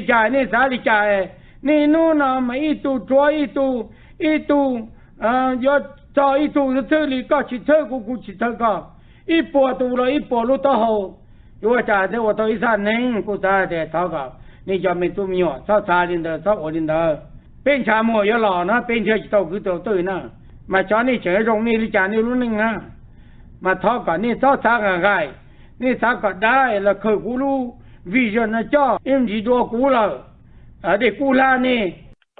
Cas nej xav li cas? Nej hnub no mas ib tug rhuav ib tug, ib tug yuav txog ib tug xwb li, koj tsis txhawj kuv, kuv tsis txhawj koj. Ib puas tus los ib puas lub taub hau. Yuav ua cas thiaj ua tau ib thaj neeb? Kuv xav tias thov kom nej cov me tub me nyuam txhob xav li ntawd, txhob ua li ntawd. Peb ntshav muag yuav los no peb nrhiav tsis tau kwv tau tij na, mas xyov nej tseem zoo nej li cas nej lub neej na. Mas thov kom nej txhob xav nqaim nqaim, nej xav kom dab los khaws kuv lub vision no coj ib ntsis dua kuv lawm, dej kub hlab nej.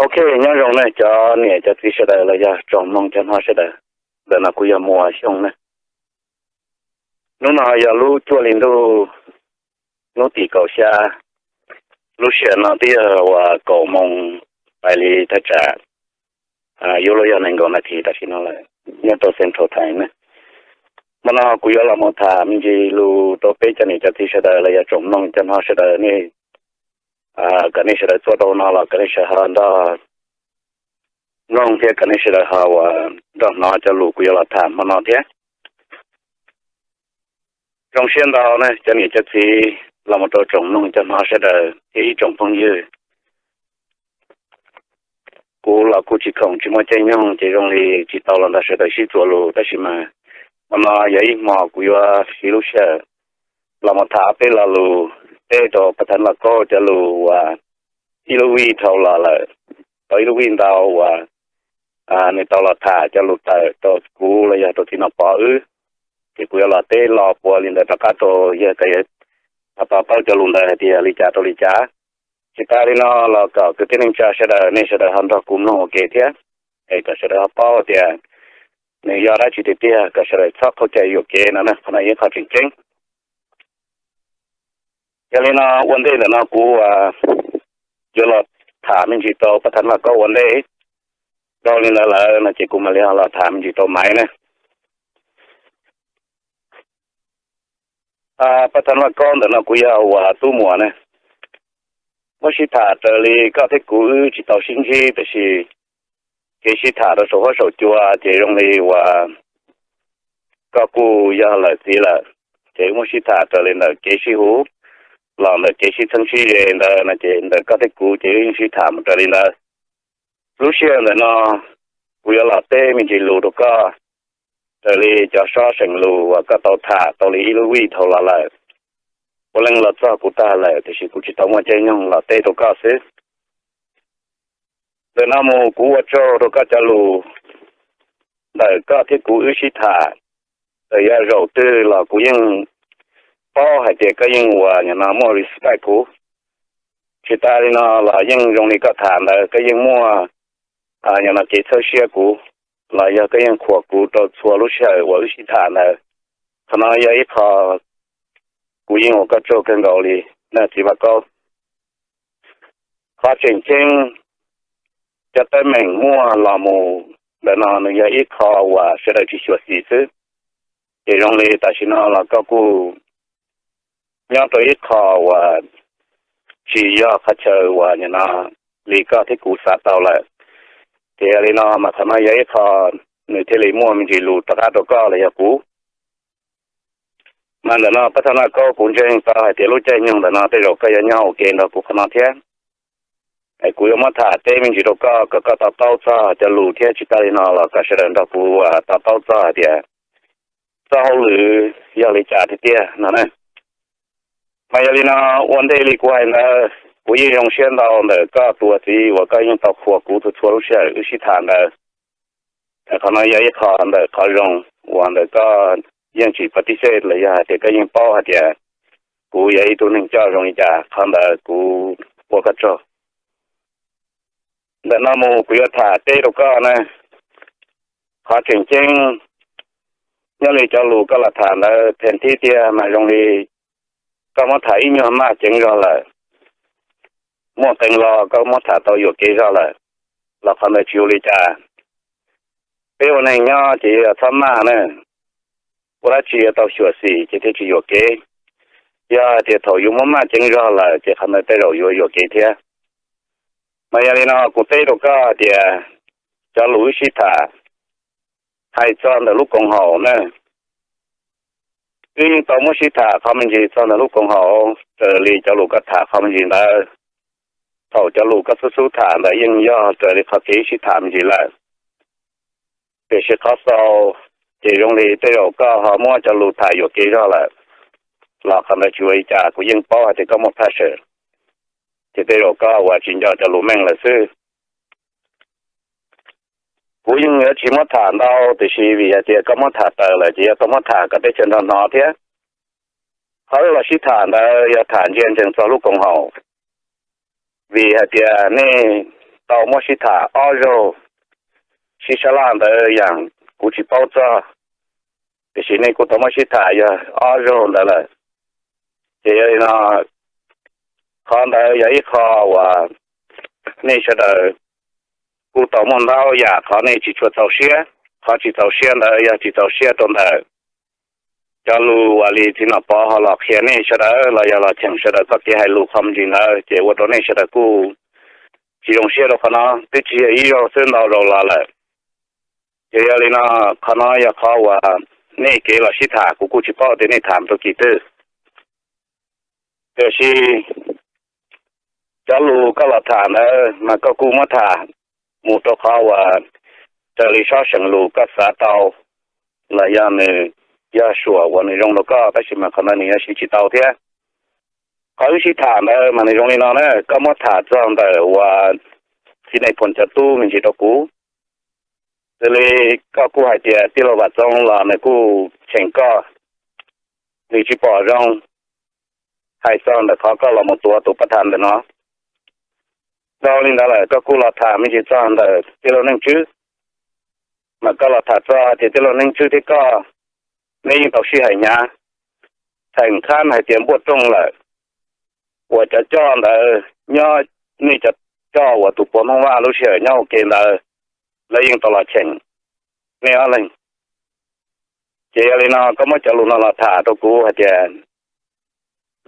Ok, nyob zoo nej cov niam cov txiv sawv daws los yog tsoom mloog cov hmov sawv daws. Ntawm no kuv yog Muas Xyooj ne. Hnub no yog lub cuaj hli ntuj, hnub tim kaum xya, lub sij hawm no twb yog uas kaum moos pais li thaj tsam yuav luag yog nees nkaum nas this tam sim no lawm nyob rau Central Time ne. Hmo no kuv yuav los mus tham me ntsis lus rau peb cov niam cov txiv sawv daws los yog tsoom mloog cov hmov sawv daws nej, kom nej sawv daws tuaj rau no los kom nej sawv daws ho nrog mloog thiab kom nej sawv daws ho uas nrog hnov cov lus kuv yuav los tham hmo no thiab. Zoo siab ntau ne cov niam cov txiv los mus rau tsoom mloog cov hmov sawv daws thiab ib tsoom phooj ywg. Kuv los kuj tsis khoom tsis muaj caij nyoog ces zoo li tsis tau los nrog sawv daws sib txuas lus, tab sis mas hmo no yog ib hmo kuv yuav siv lub sij hawm los mus tham peb lo lus teb rau Pab Thav Vaj Kaub cov lus uas ib lub vij dhau los lawm, tau ib lub vij ntau uas nws tau los tham cov lus tawm rau kuv los yog rau txiv Nom Pov wb. Ces kuv yuav los teb lo puav li ntawd rov qab rau yawg kom yawg to taub cov lus ntawd hais tias li cas rau li cas. Tsis tas li no los kom kwv tij neej tsa sawv daws nej sawv daws ho nrog kuv mloog ua ke thiab, es kom sawv daws ho paub tias nws yog dab tsi tiag tiag, kom sawv daws txhob qaug cai yuam kev no na, qhov no yog ib qho tseem ceeb. Yog li no ua ntej ntawm no kuv yuav los tham me ntsis rau Pab Thav Vaj Kaub ua ntej. Dhau li ntawd lawm no ces kuv mam li los tham me ntsis rau Maiv ne. Pab Thav Vaj Kaub ntawm no kuv yog uas Tub Muas ne. Muab sib tham raws li koj thiab kuv wb tsis tau sib ntsib tiam sis kev sib tham rau saum huab saum cua ces zoo li uas koj kuj yog lawm txiv lawm, ces wb muab sib tham raws li ntawm kev sib hu los ntawm kev sib txheeb sib ze ntawd no ces ntawm koj thiab kuv ces wb yeej sib tham mus raws li ntawd. Lub sij hawm ntawm no kuv yuav los teb me ntsis lus rau koj raws li cov sob seem lus uas koj tau tham tau li ib lub vij dhau los lawm. Puav leej los txog kuv tag lawm tiam sis kuv tsis tau muaj caij nyoog los teb rau koj xwb. Ntawm no mus kuv ua tsaug rau koj cov lus ntawm koj thiab kuv wb sib tham. Txawm yog zaum twg los kuv yeej paub hais tias koj yeej uas nim no muaj respect kuv. Tsis tas li no los yeej zoo li koj tham ntawd koj yeej muaj nim no kev txhawb siab kuv, los yog koj yeej qhuas kuv rau txhua lub sij hawm uas wb sib tham ntawd. Qhov no yog ib qho kuv yeej ua koj tsaug kawg nkaus li na txiv Vaj Kaub. Qhov tseem ceeb, cov teeb meem muaj los mus ntawm no nws yog ib qho uas sawv daws tsis xyuam xim xwb. Ces zoo li tam sim no los koj kuj nyob rau ib qho uas tsis yog qhov chaw uas nim no li koj thiab kuv xav tau lawm. Ces yog li no mas qhov no yog ib qho nws thiaj li muaj me ntsis lus rov qab rau koj los yog kuv. Mas ntawm no Pab Thav Vaj Kaub kuv ntseeg tau hais tias lub caij nyoog ntawm no tej zaum koj yuav nyob ua ke nrog kuv qhov no thiab. Kuv yuav muab tham teb me ntsis rau koj kom koj to taub txog cov lus thiab tsis tas li no los kom sawv daws nrog kuv to taub txog hais tias txoj hauj lwm yog li cas tiag tiag no na. Mas yog li no ua ntej li kuv hais ntawd kuv yeej zoo siab ntau ntawm koj tus txiv uas koj yeej tau qhuas kuv txhua txhua lub sij hawm wb sib tham ntawd. Qhov no yog ib qho ntawm qhov zoo uas ntawm koj yeej tsis pab tib xej los yog hais tias koj yeej paub hais tias kuv yog ib tug neeg coj zoo li cas, qhov ntawd kuv ua koj tsaug. Ntawm no mus kuv yuav tham teb rau koj na. Qhov tseem ceeb, nyob li cov lus koj los tham ntawd pheem thib tiag mas zoo li koj muab tham ib nyuag maj ceev zog lawm. Muaj qee lo koj muab tham tau yuam kev zog lawm, los qhov ntawd tsis ua li cas. Peb ua neeg nyob ces yuav txhob maj na. Ua dab tsi yuav tau xyuam xim ces thiaj tsis yuam kev. Yog hais tias thaum yuav muab maj ceev zog lawm ces qhov ntawd tej zaum yuav yuam kev thiab. Mas yog li no kuv teb rau koj hais tias cov lus wb sib tham hais txog ntawm lub koom haum na, wb yeej tau muab sib tham qhov me ntsis txog ntawm lub koom haum raws li cov lus koj tham qhov me ntsis ntawd. thaum cov lus koj xub xub tham ntawd yeej yog raws li qhov kev sib tham me ntsis lawm. Tiam sis qhov xaus ces zoo li tej zaum koj ho muab cov lus tham yuam kev zog lawm los qhov ntawd tsis ua li cas, kuv yeej paub hais tias koj muaj pressure, ces tej zaum koj ua tsis nco cov lus meej lawm xwb. Kuv yeej yuav tsis muab tham ntau, tiam sis vim hais tias koj muab tham tawm lawm ces yuav tau muab tham kom teb chaws nrog hnov thiab. Qhov wb los sib tham ntawd yog tham ntsia ntsees txog lub koom haum, vim hais tias nej tau muab sib tham ob zaug, sib sab laj ntawd yam kuv tsis paub txog, tiam sis nej kuj tau muab sib tham yog ob zaug ntawd lawm. Ces yog li no, qhov ntawd yog ib qho uas nej sawv daws kuj tau muaj ntau yam qhov nej tsis tshua txaus siab. Qhov tsis txaus siab ntawd yog tsis txaus siab rau ntawm cov lus uas li txiv nom pov ho los qhia nej sawv daws los yog los cheem sawv daws txoj kev hais lus qhov me ntsis ntawd, ces ua rau nej sawv daws kuj tsis zoo siab rau qhov no. Twb tsis yog ib zaug xwb, ntau zaus los lawm. Ces yog li no, qhov no yog qhov uas nej kev los sib tham kuv kuj tsis paub tias nej tham rau kis twg. Tiam sis cov lus koj los tham ntawd mas koj kuj muab tham mus rau qhov uas raws li sob seem lus koj xav tau los yog nws yog suam uas nws zoo rau koj, tab sis mas qhov ntawd nws yuav siv tsis tau thiab. Qhov wb sib tham ntawd mas nws zoo li no na, koj muab tham txog ntawm uas txiv Nais Phoo cov tub me ntsis rau kuv. Xws li koj kuj hais tias tij laug Vam Txoov los nws kuj cheem koj, nws tsis pom zoo hais txog ntawm qhov koj los mus tuav tus pab tham ntawm no. Dhau li ntawd lawm koj kuj los tham me ntsis txog ntawm tij laug Neej Tswb, mas koj los tham txog tias tij laug Neej Tswb thiab koj, neb yeej tau sib hais hnyav theem qhab hais tias npuaj rooj lawm, uas cov coj ntawd nyob, nej cov coj uas tus puas Hmoob Vaj lub sij hawm nyob ua ke ntawd, lawv yeej tau los cheem nej ob leeg. Ces yog li no koj muab cov lus no los tham rau kuv hais tias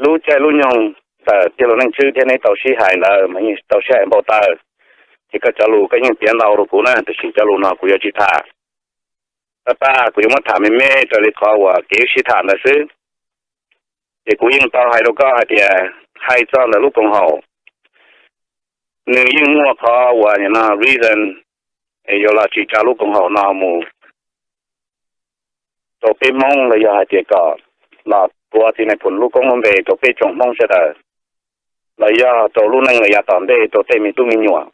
lub caij lub nyoog ntawm tij laug Neej Tswb thiab neb tau sib hais ntawd mas yeej tau sib hais npau taws. Ces koj cov lus koj yeej piav ntau rau kuv na, tiam sis cov lus no kuv yuav tsis tham. Tag tag kuv yuav muab tham me me raws li qhov uas kev wb sib tham ntawd xwb. Ces kuv yeej tau hais rau koj hais tias hais txog ntawm lub koom haum, nws yeej muaj qhov uas nim no reason yuav los tsis tsa lub koom haum no mus rau peb Hmoob los yog hais tias kom los tuav txiv Nais Phoo lub koob lub npe rau peb tsoom Hmoob sawv daws, los yog rau lub neej los yav tom ntej rau tej me tub me nyuam.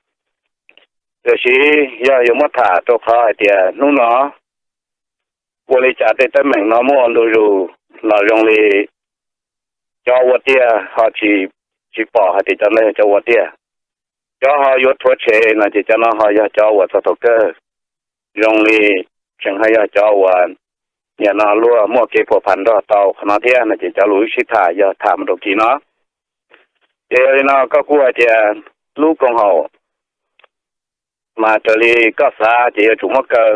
Tiam sis yog yuav muab tham rau qhov hais tias hnub no ua li cas tej teeb meem no muaj ua ntu zus los zoo li cov ua tiag ho tsis, tsis pom hais tias cov ntawd yog cov ua tiag. Cov ho yuav rhuav tshem no ces cov no ho yog cov uas txog thaum kawg zoo li tseem ho yog cov uas nim no luag muaj kev pham pham nrog tau qhov no thiab no ces cov lus wb sib tham yog tham mus rau kis no. Ces yog li no koj kuj hais tias lub koom haum mas raws li koj xav ces yuav tsum muab kaw,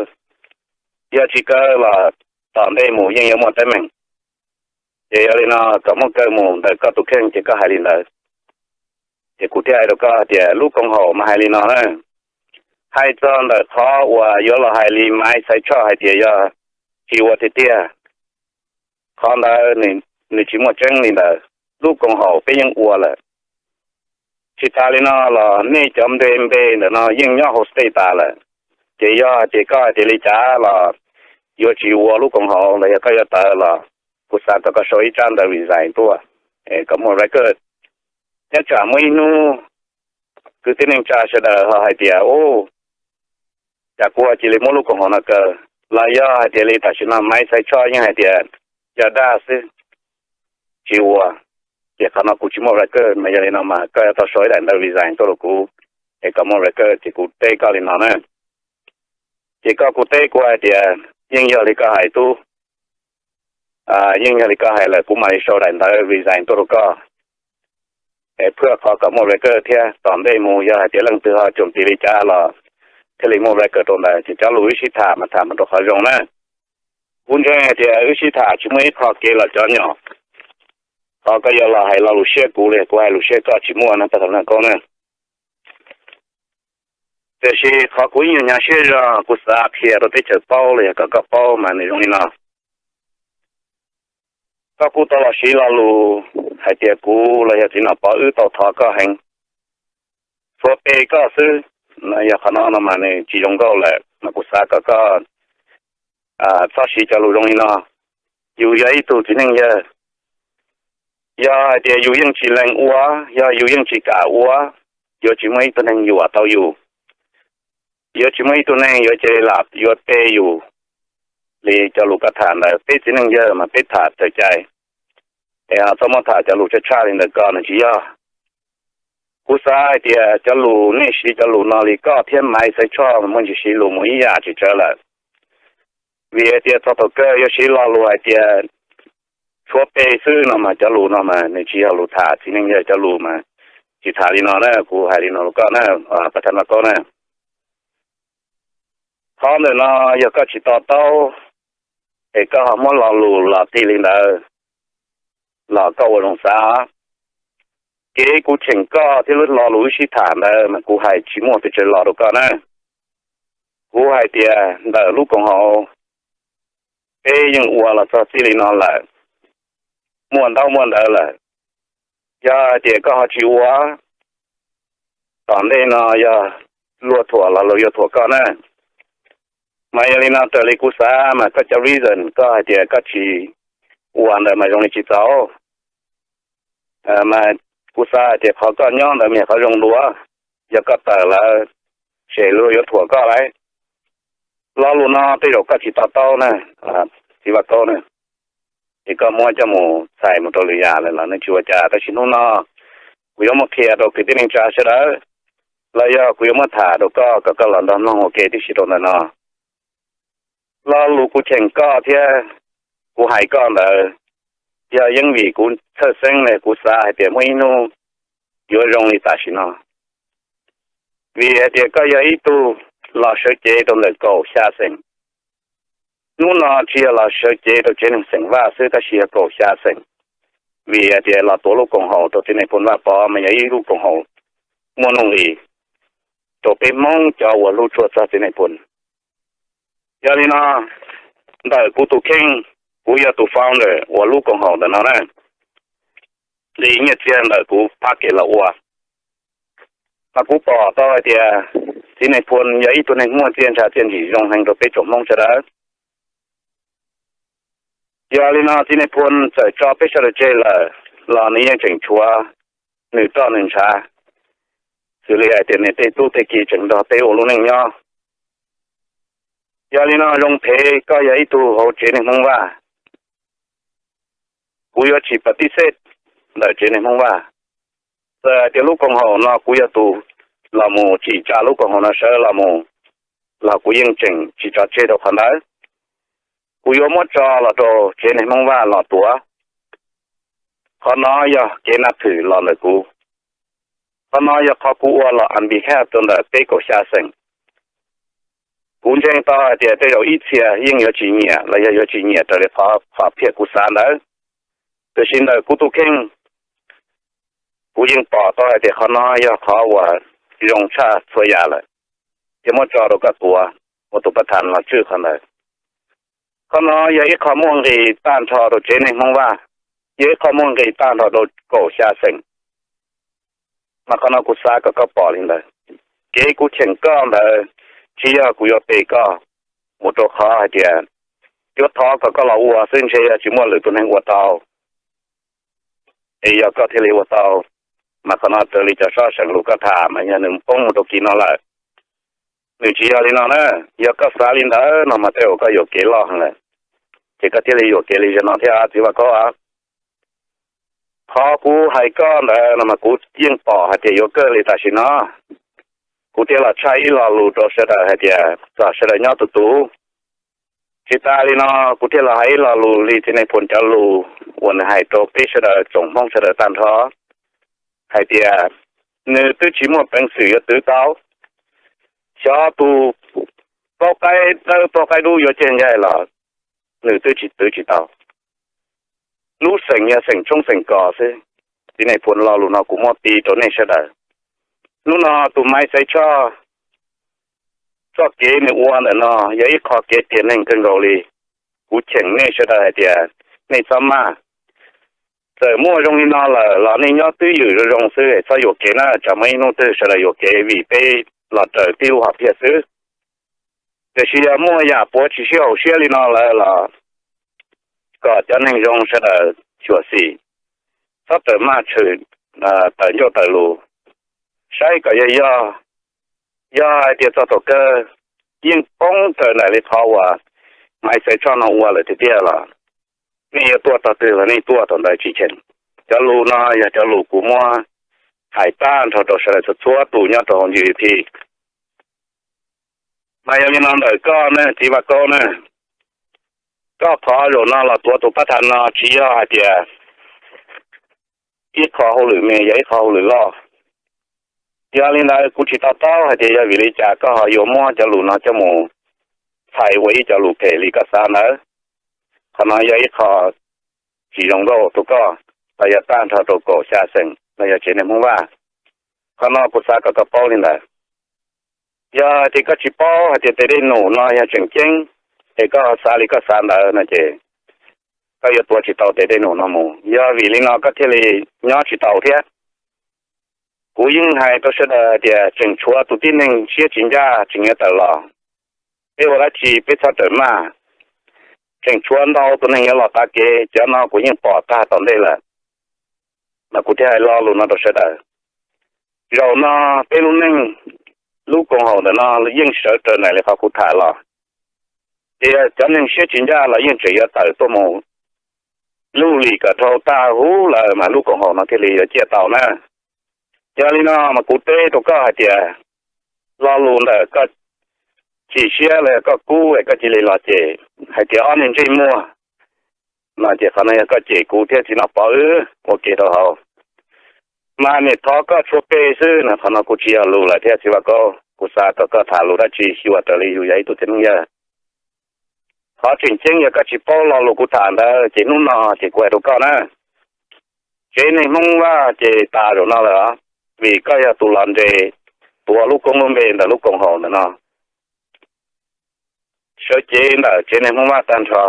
yog tsis kaw los tom ntej mus yeej yuav muaj teeb meem. Ces yog li no kom muab kaw mus ntawm koj tus kheej ces koj hais li ntawd. Ces kuv thiaj hais rau koj tias lub koom haum mas hais li no na, hais txog ntawm qhov uas yuav los hais li Maiv Xaiv Tshoj hais tias yog tsis ua tiag tiag, qhov ntawd nws tsis muaj tseeb li ntawd. Lub koom haum peb yeej ua lawm. Tsis tas li no los nej cov npe npe ntawm no yeej nyob hauv state tas lawm. Ces yog hais tias koj hais tias li cas los yuav tsis ua lub koom haum los yog koj yuav tawm los kuv xav kom koj sau ib tsab ntawv resign tuaj kom muaj record. Nyob tsam muaj ib hnub kwv tij neej tsa sawv daws ho hais tias, u, cas kuv cia li muab lub koom haum no kaw, los yog hais tias li tam sim no Maiv Xaiv Tshoj yeej hais tias yog dag xwb, tsis ua, ces qhov no kuv tsis muaj record mas yog li no mas koj yuav tau sau ib daim ntawv resign tuaj rau kuv es kom muaj record. Ces kuv teb koj li no na. Ces koj kuj teb kuv hais tias yeej yog li koj hais tub, yeej yog li koj hais lawm, kuv mam li sau daim ntawv resign tuaj rau koj es phwaj qhov kom muaj record thiab tom ntej mus yog hais tias leej twg ho tsoom tis li cas los thiaj li muaj record rau ntawd. Ces cov lus wb sib tham mas tham mus rau qhov zoo na. Kuv ntseeg hais tias wb sib tham tsis muaj ib qho kev los cov nyom. Qhov koj yuav los hais lo lus siab kuv li kuv hais lus siab koj tsis muaj na, pab tau na koj na. Tiam sis qhov kuv ib nyuag hnyav siab zog kuv xav qhia rau teb chaws paub los yog kom koj paub mas nws zoo li no. Koj kuj tau los siv lo lus hais tias kuv los yog txiv nom pov wb tau thov koj heev. txhua pe koj xwb. Yog qhov no no mas nws tsis zoo nkauj lawm, mas kuv xav kom koj txhob siv cov lus zoo li no. Yus yog ib tug txiv neej yawg, yog hais tias yus yeej tsis lees ua, yog yus yeej tsis kam ua, yuav tsis muaj ib tug neeg yuam tau yus, yuav tsis muaj ib tug neeg yuav cia li lam yuav pe yus li cov lus koj tham ntawd. Peb txiv neej yawg mas peb tham txawm cai, es txhob muab tham cov lus tshaj tshaj li ntawd, koj nws tsis yog. Kuv xav hais tias cov lus nej siv cov lus no li koj thiab Maiv Xaiv Tshoj muaj ntsis siv lus mus ib yam tsis tsawv lawm. Vim hais tias txog thaum kawg yuav siv lo lus hais tias tshuav pe xwb no mas cov lus no mas nws tsis yog lus tham txiv neej yawg, cov lus mas tsis tham li no na. Kuv hais li no rau koj na, pab thab no koj na. Qhov ntawm no yog koj tsis to taub, es koj ho muab lo lus los tig li ntawd los koj ua zoo xav. Kev kuv cheem koj thiab lub lo lus wb sib tham ntawd mas kuv hais tsis muaj pes tsawg lo rau koj na. Kuv hais tias ntawm lub koom haum peb yeej ua los txog txij li no lawm, muaj ntaub muaj ntawv lawm. Yog hais tias koj ho tsis ua, tom ntej no yog luag thuam los luag yuav thuam koj na. Mas yog li no raws li kuv xav mas koj cov reason koj hais tias koj tsis ua ntawd mas zoo li tsis txaus. Mas kuv xav hais tias qhov koj nyob ntawd mas yog qhov zoo dua, yog koj tawm lawm ces luag yuav thuam koj lauj. Lo lus no tej zaum koj tsis to taub na, txiv Vaj Kaub na, ces koj muab coj mus txhais mus rau lwm yam lawm los nws tsis ua cas, tab sis hnub no kuv yuav muab qhia rau kwv tij neej tsa sawv daws, los yog kuv yuav muab tham rau koj kom koj los nrog mloog ua ke tib si rau ntawm no. Lo lus kuv cheem koj thiab kuv hais koj ntawd, yog yeej vim kuv txhawj xeeb li kuv xav hais tias muaj ib hnub yuav zoo li tam sim no. Vim hais tias koj yog ib tug los sawv cev rau ntawm kaum xya xeem. Hnub no tsis yog los sawv cev rau tsev neeg xeem Vaj xwb tab sis yog kaum xya xeem. Vim hais tias los tuav lub koom haum rau txiv Nais Phoo Vaj Pov mas yog ib lub koom haum muaj nuj nqis rau peb Hmoob cov uas hlub tshua txog txiv Nais Phoo. Yog li no, ntawm kuv tus kheej, kuv yog tus founder uas lub koom haum ntawm no na, nqis nyiaj txiag ntawm kuv phab kev los ua, mas kuv pom tau hais tias txiv Nais Phoo yog ib tug neeg muaj txiaj ntsha txiaj ntsig zoo heev rau peb tsoom Hmoob sawv daws. Yog li no txiv Nais Phoo txawm tso peb sawv daws tseg lawm los nws yeej tseem tshuav nws roj nws ntshav, xws li hais tias nws tej tub tej ki tseem nrog peb ua lub neej nyob. Yog li no zoo phem koj yog ib tug hauv tsev neeg Hmoob Vaj, kuv yuav tsis pa tib xej ntawm tsev neeg Hmoob Vaj. Txawm hais tias lub koom haum no kuv yog tus los mus tsim tsa lub koom haum no sawv los mus, los kuv yeej tseem tsis tso tseg rau qhov ntawd. Kuv yuav muab tso los rau tsev neeg Hmoob Vaj los tuav. Qhov no yog kev nab thwm los ntawm kuv. Qhov no yog qhov kuv ua los on behalf rau ntawm peb kaum xya xeem. Kuv ntseeg tau hais tias tej zaum ib txhia yeej yuav tsis nyiam los yog yuav tsis nyiam raws li qhov phiaj kuv xav ntawd. Tiam sis ntawm kuv tus kheej, kuv yeej pom tau hais tias qhov no yog qhov uas zoo tshaj txhua yam lawm, thiaj muab tso rau koj tuav ua tus pab tham los tswj qhov ntawd. Qhov no yog ib qho muaj nqis tag nrho rau tsev neeg Hmoob Vaj, yog ib qho muaj nqis tag nrho rau kaum xya xeem. Mas qhov no kuv xav kom koj pom li ntawd. Kev kuv cheem koj ntawd tsis yog kuv yuav pe koj mus rau qhov hais tias yuav thov kom koj los ua xwb, ntshe yog tsis muaj lwm tus neeg ua tau, es yog koj thiaj li ua tau. Mas qhov no raws li cov sob seem lus koj tham mas yog nws poob mus rau kis no lawm. Nws tsis yog li no na. Yog koj xav li ntawd no mas tej zaum koj yuam kev loj heev lawm, ces koj thiaj li yuam kev li zaum no thiab txiv Vaj Kaub. Qhov kuv hais koj ntawd no mas kuv yeej pom hais tias yuav kawg li tam sim no. Kuv thiaj los tshaj ib lo lus rau sawv daws hais tias kom sawv daws nyob tus tus. Tsis tas li no, kuv thiaj los hais ib lo lus li txiv Nais Phoo cov lus uas nws hais rau peb sawv daws tsoom Hmoob sawv daws tag nrho hais tias nws twb tsis muaj peev xwm yuav twv tau. Xyov tus plaub qaib dawb plaub qaib dub yuav ceg ncaj los nws twb tsis twv tsis tau. Lub xeem yog xeem tshoob xeem kos xwb. Txiv Nais Phoo lo lus no kuv muab piv rau nej sawv daws. Hnub no tus Maiv Xaiv Tshoj txoj kev nws ua ntawm no yog ib qho kev tiag neeg kawg nkaus li. Kuv cheem nej sawv daws hais tias nej txhob maj. Txawm muaj zoo li no lawm los nej nyob twj ywm zoo zoo xwb, txhob yuam kev na, tsam muaj ib hnub twg sawv daws yuam kev vim peb los raws tib lub hom phiaj xwb. Tiam sis yog muaj yam puav tsis sib haum siab li no lawm los kom cov neeg zoo sawv daws xyuam xim, txhob tawm maj tshwm tawm ncauj tawm lus, saib kom yog yog. Yog hais tias txog thaum kawg yeej poob raws nraim li qhov uas Maiv Xaiv Tshoj no ua lawm tiag tiag los nej yuav tuaj tog twg los nej tuaj thaum ntawd tsis cheem. Cov lus no yog cov lus kuv muab hais tag nrho rau sawv daws txhua txhua tus nyob rau hauv ncig thi. Mas yog li no ntawm koj ne txiv Vaj Kaub ne, koj qhov zaum no los tuav tus pab tham no tsis yog hais tias ib qho hauj lwm me, yog ib qho hauj lwm loj. Yog li ntawd kuv tsis to taub hais tias yog vim li cas koj ho yuav muab cov lus no coj mus txhais ua ib cov lus phem li koj xav ntawd. Qhov no yog ib qho tsis zoo nkauj rau koj, los yog tag nrho rau kaum xya xeem los yog tsev neeg Hmoob Vaj. Qhov no kuv xav kom koj paub li ntawd. Yog tias koj tsis paub hais tias tes dej num no yog tseem ceeb, es koj xav li koj xav ntawd no ces koj yuav tuav tsis tau tes dej num no mus, yog vim li no koj thiaj li nyob tsis tau thiab. Kuv yeej hais rau sawv daws hais tias tseem tshuav tus tib neeg siab tsis ncaj tseem yuav tawm los, peb ua dab tsi peb txhob rawm maj. Tseem tshuav ntau tus neeg yuav los tav kev, cov no kuv yeej pom tag tom ntej lawm, mas kuv thiaj hais lo lus no rau sawv daws. Zaum no peb lub neej, lub koom haum ntawm no yeej sawv raws nraim li qhov kuv tham los, ces cov neeg siab tsis ncaj los yeej tseem yuav tawm tuaj mus lub lim kom dhau tag huv lawm mas lub koom haum no thiaj li yuav ciaj tau na. Yog li no mas kuv teb rau koj hais tias lo lus ntawm koj chim siab los yog koj kub es koj cia li los cem hais tias ob niag ntsej muag no ces qhov no yog koj cem kuv thiab txiv Nom Pov wb ua ke rau hauv. Mas niam thov koj tshuav pe xwb no, qhov no kuv tsis yog lus lawm thiab txiv Vaj Kaub, kuv xav kom koj tham lus dab tsi xyuas raws li yus yog ib tug txiv neej yawg. Qhov tseem ceeb yog koj tsis paub lo lus kuv tham ntawd ces hnub no ces kuv hais rau koj na, tsev neeg Hmoob Vaj ces tas zaum no lawm, vim koj yog tus los nres tuav lub koob lub npe ntawm lub koom haum ntawm no, sawv cev ntawm tsev neeg Hmoob Vaj tag nrho.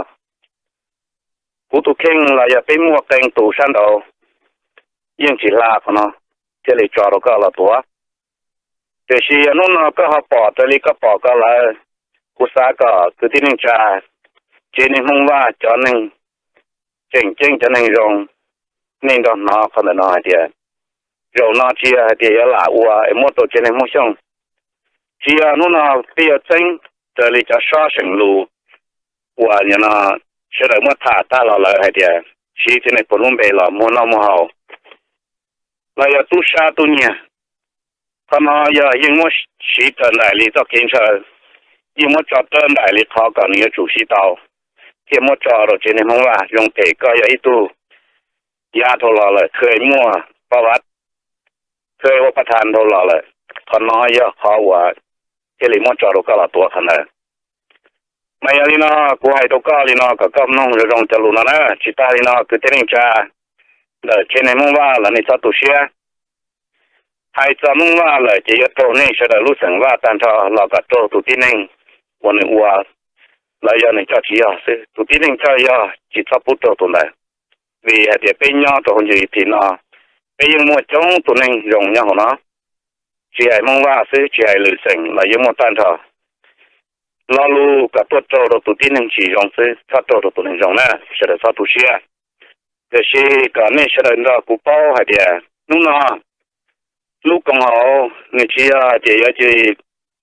Kuv tus kheej los yog peb muaj qee tus sab nraud yeej tsis hla qhov no thiaj li tso rau koj los tuav. Tiam sis yog hnub no koj ho pom raws li koj pom ko lawm, kuv xav kom kwv tij neej tsa, tsev neeg Hmoob Vaj cov neeg tseem ceeb cov neeg zoo, nej nrog hnov qhov ntawm no hais tias zaum no tsis yog hais tias yuav lam ua es muab rau tsev neeg Hmoob Xyooj. Tsis yog hnub no peb yuav txeeb raws li cov sob seem lus uas nim no sawv daws muab tham tag los lawm hais tias siv txiv neej puag lub npe los muag noj muag haus los yog tub sab tub nyiag. Qhov no yog yeej muab siv raws nraim li txoj kev ntshaw, yeej muab tso raws nraim li qhov kom nws yuav tsum siv tau, thiaj muab tso rau tsev neeg Hmoob Vaj. Zoo phem koj yog ib tug yav dhau los lawm, khwv muaj pov vav, khwv ua pov thas dhau los lawm, qhov no yog qhov uas thiaj li muab tso rau koj los tuav qhov ntawd. Mas yog li no kuv hais rau koj li no kom koj mloog zoo zoo cov lus no na. Tsis tas li no kwv tij neej tsa ntawm tsev neeg Hmoob Vaj los nej txhob tu siab. Hais txog Hmoob Vaj lawm ces yuav raug nej sawv daws lub xeem Vaj tag nrho los kom raug tus tib neeg uas nws ua los yog nws coj tsis yog xwb. Tus tib neeg coj yog tsis txhob pub raug tus ntawd, vim hais tias peb nyob rau hauv ncig thi no peb yeej muaj coob tus neeg zoo nyob hauv no, tsis hais Hmoob Vaj xwb tsis hais lwm xeem los yeej muaj tag nrho. Lo lus kom tuaj raug rau tus tib neeg tsis zoo xwb, txhob raug rau tus neeg zoo na, sawv daws txhob tu siab. Tiam sis kom nej sawv daws nrog kuv paub hais tias hnub no lub koom haum nws tsis yog hais tias yuav cia li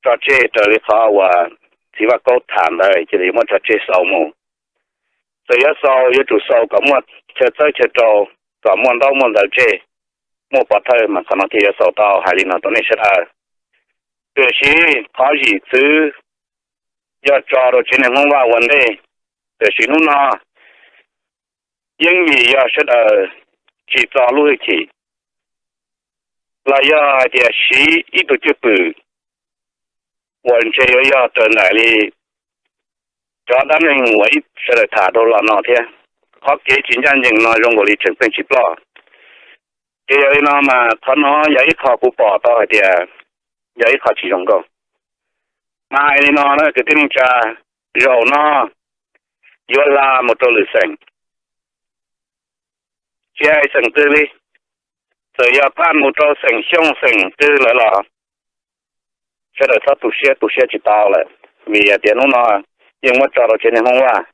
tso tseg raws li qhov uas txiv Vaj Kaub tham ntawd cia li muab tso tseg xaus mus. Txawm yuav xaus yuav tsum xaus kom muaj chaw txawb chaw rau, kom muaj ntaub muaj ntawv tseg, muaj pov thawj mas qhov no thiaj yuav xaus tau, hais li no rau nej sawv daws. Tiam sis qhov zim txwv yog tso rau tsev neeg Hmoob Vaj ua ntej, tiam sis hnub no yeej vim yog sawv daws tsis txo lub hwj chim los yog hais tias siv ib tug cwj pwm uas ntshe yuav yog raws nraim li cov dab neeg uas sawv daws tham dhau los no thiab. Qhov kev tsis ncaj ncees no zoo nkaus li tseem pheej tsis ploj. Ces yog li no mas qhov no yog ib qho kuv pom tau hais tias yog ib qho tsis zoo nkauj. Mas hais li no na kwv tij neej tsa, zaum no yuav hla mus rau lwm xeem, tsis hais xeem twg li, txawm yog phaj mus rau xeem Xyooj xeem twg lawm los sawv daws txhob tu siab, tu siab tsis tau lawm, vim hais tias hnub no yeej muab tso rau tsev neeg Hmoob Vaj.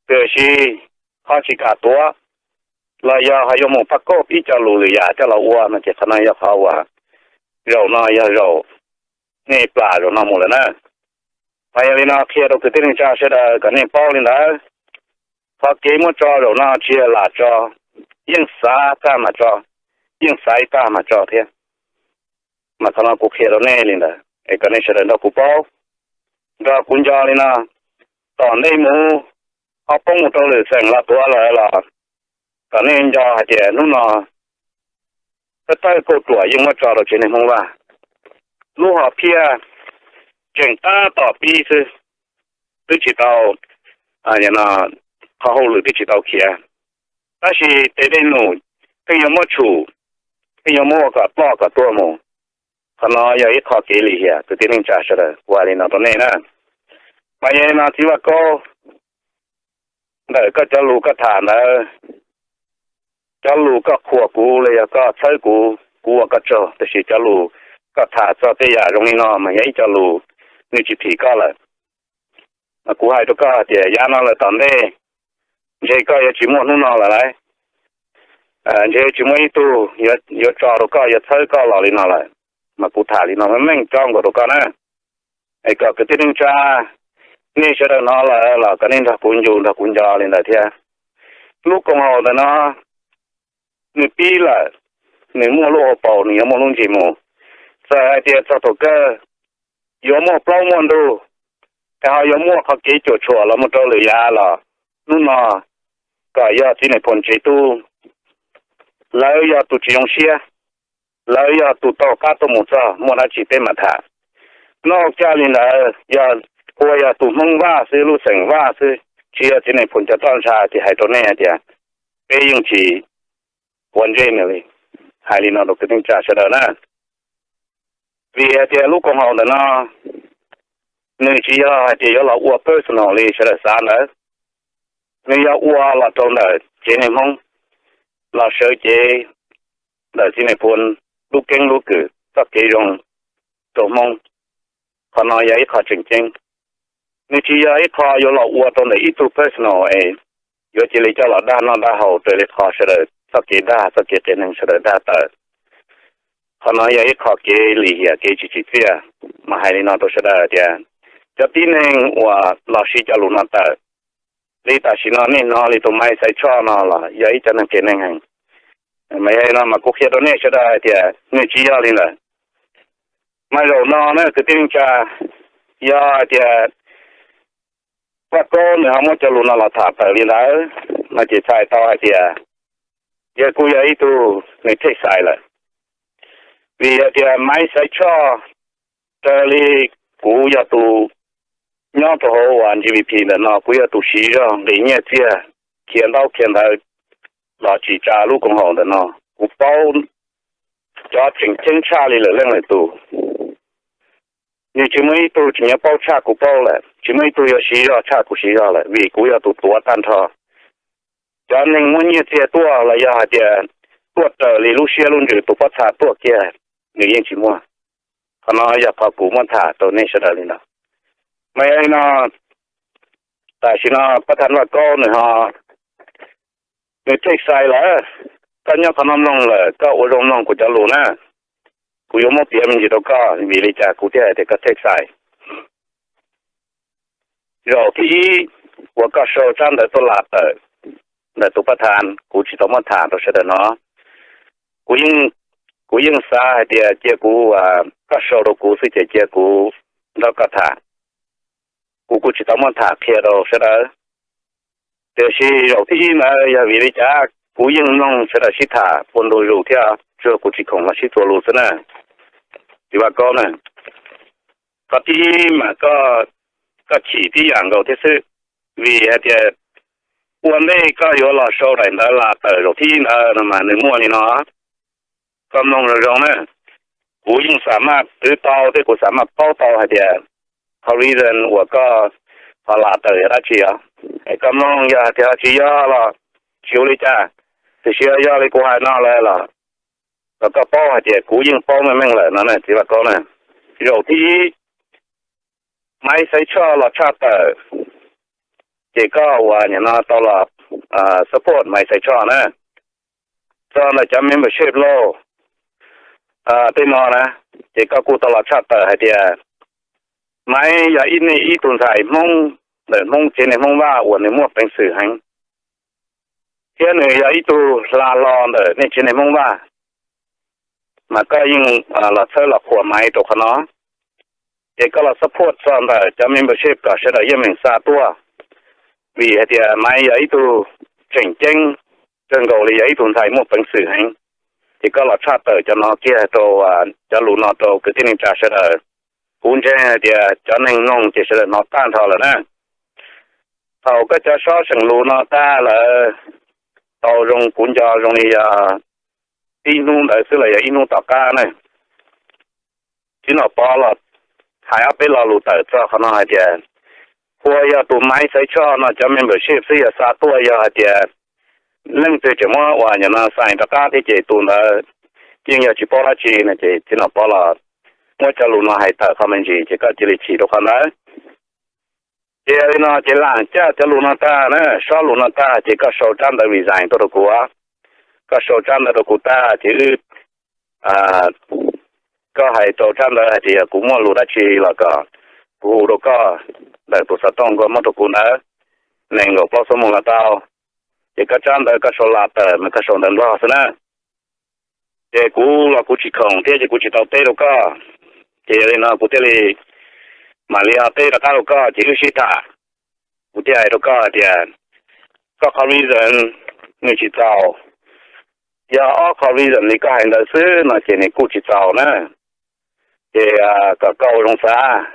Tiam sis ho tsis kam tuav los yog ho yuav mus pab koj ib co lus lwm yam coj los ua no ces qhov no yog qhov uas zaum no yog zaum nej plam zaum no mus lawm na. Mas yog li no qhia rau kwv tij neej tsa sawv daws kom nej paub li ntawd. Qhov kev muab tso zaum no tsis yog lam tso, yeej xav tag mas tso, yeej xaiv tag mas tso thiab. Mas qhov no kuv qhia rau nej li ntawd es kom nej sawv daws nrog kuv paub, nrog kuv nco li no. Tom ntej mus ho poob mus rau lwm xeem los tuav lawm los kom nej nco hais tias hnub no thawj thawj kauj ruam yeej muab tso rau tsev neeg Hmoob Vaj. Lub hom phiaj tseem tab tom pib xwb, twb tsis tau, qhov hauj lwm twb tsis tau khiav, tab sis tes dej num pheej yuav muab tshum, pheej yuav muab ua kom ploj kom tuag mus. Qhov no yog ib qho kev lim hiam kwv tij neej tsa sawv daws, kuv hais li no rau nej na. Mas yog li no txiv Vaj Kaub, ntawm koj cov lus koj tham ntawd, cov lus koj qhuas kuv los yog koj txhawb kuv, kuv ua koj tsaug, tiam sis cov lus koj tham txog tej yam zoo li no mas yog ib co lus nws tsis phim koj lawm. Mas kuv hais rau koj hais tias yav no lawm tom ntej ntshe koj yuav tsis muaj hnub no lawm lauj. Ntshe tsis muaj ib tug yuav tso rau koj yuav txhawb koj los li no lawm. Mas kuv tham li no meej meej tso nkaus rau koj na, es kom kwv tij neej tsa nej sawv daws hnov lawm los kom nej nrog kuv ncu nrog kuv nco li ntawd thiab. Lub koom haum ntawm no nws pib lawm, nws muaj lub hauv paus, nws yuav muaj lub ntsej muag. Txawm hais tias txog thaum kawg yuav muaj plaub muaj ntug, es ho yuav muaj qhov kev cuam tshuam los mus rau lwm yav los hnub no kom yog txiv Nais Phoo tsev tub, lawv yog tus tsis zoo siab, lawv yog tus taug qab tuaj mus txog muaj dab tsi peb mam tham. Noj caj li ntawd yog ua yog tus Hmoob Vaj xwb, lub xeem Vaj xwb, tsis yog txiv Nais Phoo cov toj ntsha ces hais rau nej hais tias peb yeej tsis quav ntsej nws li. Hais li no rau kwv tij neej tsa sawv daws na, vim hais tias lub koom haum ntawm no nws tsis yog hais tias yuav los ua personal li sawv daws xav ntawd, nws yog ua los rau ntawm tsev neeg Hmoob los sawv cev ntawm txiv Nais Phoo lub keeb lub kwm txoj kev zoo rau Hmoob. Qhov no yog ib qho tseem ceeb. Nws tsis yog ib qho yuav los ua rau ntawm ib tug personal es yuav cia li coj los dag noj dag haus raws li qhov sawv daws txoj kev dag, txoj kev qias neeg sawv daws dag tawm. Qhov no yog ib qho kev lim hiam kev tsis tsim txiaj. Mas hais li no rau sawv daws tias cov tib neeg uas los siv cov lus no tawm, li tam sim no nej hnov li tus Maiv Xaiv Tshoj no los yog ib cov neeg qias neeg heev. Mas yog li no mas kuv qhia rau nej sawv daws hais tias nws tsis yog li ntawd. Mas zaum no na kwv tij neej tsa, yog hais tias Vaj Kaub nws ho muab cov lus no los tham tawm li ntawd no ces txhais tau hais tias yawg kuj yog ib tug nws thej xais lawm. Vim hais tias Maiv Xaiv Tshoj, raws li kuv yog tus nyob rau hauv uas G V P ntawm no, kuv yog tus siv zog nqis nyiaj txiag, khiav ntaub khiav ntawv los tsim tsa lub koom haum ntawm no. Kuv paub cov tseem ceeb tshaj li lwm leej lwm tus. Nws tsis muaj ib tug tseem nyob paub tshaj kuv paub lawm, tsis muaj ib tug yuav siv zog tshaj kuv siv zog lawm, vim kuv yog tus tuav tag nrho. Cov neeg muab nyiaj txiag tuaj los yog hais tias tuaj raws li lub siab lub ntsws tus pob txha tuaj kiag, nws yeej tsis muaj. Qhov no yog qhov kuv muab tham rau nej sawv daws li no. Mas yog li no, tam sim no pab thab Vaj Kaub nws ho, nws thej xais lawm. Koj nyob qhov no mloog lawm koj ua zoo mloog kuv cov lus na. Kuv yuav muab piav me ntsis rau koj vim li cas kuv thiaj hais tias koj thej xais. Zaum thib ib uas koj sau tsab ntawv tuaj lam tawm ntawm tus pab thab, kuv tsis tau muab tham rau sawv daws hnov. Kuv yeej, kuv yeej xav hais tias cia kuv, koj sau rau kuv xwb ces cia kuv nrog koj tham. Kuv kuj tsis tau muab tham qhia rau sawv daws. Tiam sis zaum thib ib ntawd yog vim li cas kuv yeej mloog sawv daws sib tham ua ntu zus thiab, tsuas kuv tsis khoom los sib txuas lus xwb na. Txiv Vaj Kaub na, qhov thib ib mas koj chim tib yam nkaus thiab xwb, vim hais tias ua ntej koj yuav los sau daim ntawv lam tawm zaum thib ib ntawd no mas nws muaj li no. Koj mloog zoo zoo na, kuv yeej xam maj twv tau thiab kuv xam maj paub tau hais tias qhov reason uas koj ho lam tawm yog dab tsi os. Es koj mloog yog hais tias ho tsis yog los tsis ua li cas. Tiam sis yog li kuv hais no lawm los, los koj paub hais tias kuv yeej paub meej meej lawm no na txiv Vaj Kaub na. Zaum thib ib, Maiv Xaiv Tshoj los tshaj tawm, ces koj uas nim no tau los support Maiv Xaiv Tshoj na, txog ntawm cov membership lauj, tej no na, ces koj kuj tau los tshaj tawm hais tias Maiv yog ib, nej ib tug ntxhais Hmoob ntawm Hmoob tsev neeg Hmoob Vaj uas nws muaj peev xwm heev, thiab nws yog ib tug hla hlo ntawm nej tsev neeg Hmoob Vaj, mas koj yeej los txhawb los qhuas Maiv rau qhov no. Ces koj los support txog ntawm cov membership kom sawv daws yeej meem xa tuaj, vim hais tias Maiv yog ib tug tseem ceeb kawg nkaus li, yog ib tug ntxhais muaj peev xwm heev. Ces koj los tshaj tawm cov no kiag rau, cov lus no rau kwv tij neej tsa sawv daws. Kuv ntseeg hais tias cov neeg mloog ces sawv daws hnov tag nrho lawm na. Thaum koj cov sob seem lus no tag lawm, tau zoo kuv nco zoo li yog ib hnub ntawd xwb los yog ib hnub tom qab na, txiv Nom Pov los hais ob peb lo lus tawm txog qhov no hais tias, puas yog tus Maiv Xaiv Tshoj no cov membership xwb yog xa tuaj, yog hais tias leej twg tseem muab uas nim no sign rov qab thiab ces tus ntawd yeej yog tsis paub dab tsi no ces txiv Nom Pov los muab cov lus no hais tawm qhov me ntsis ces koj cia li chim rau qhov ntawd. Ces yog li no ces lam caj cov lus no tag na, sob lus no tag ces koj sau tsab ntawv resign tuaj rau kuv. Koj sau tsab ntawv rau kuv tag ces wb, koj hais rau tsab ntawv hais tias yog kuv muaj lus dab tsi los kom kuv hu rau koj ntawm tus xov tooj koj muab rau kuv ntawd, nees nkaum plaub xuab moos los tau. Ces koj tsab ntawv koj sau las tawm mas koj sau ntawv Nplog xwb na. Ces kuv los kuv tsis khoom thiab ces kuv tsis tau teb rau koj. Ces yog li no kuv thiaj li mam li ho teb rov qab rau koj ces wb sib tham. Kuv thiaj hais rau koj hais tias koj qhov reason nws tsis txaus. Yog ob qho reason li koj hais ntawd xwb no ces nws kuj tsis txaus na. Ces kom koj ua zoo xav,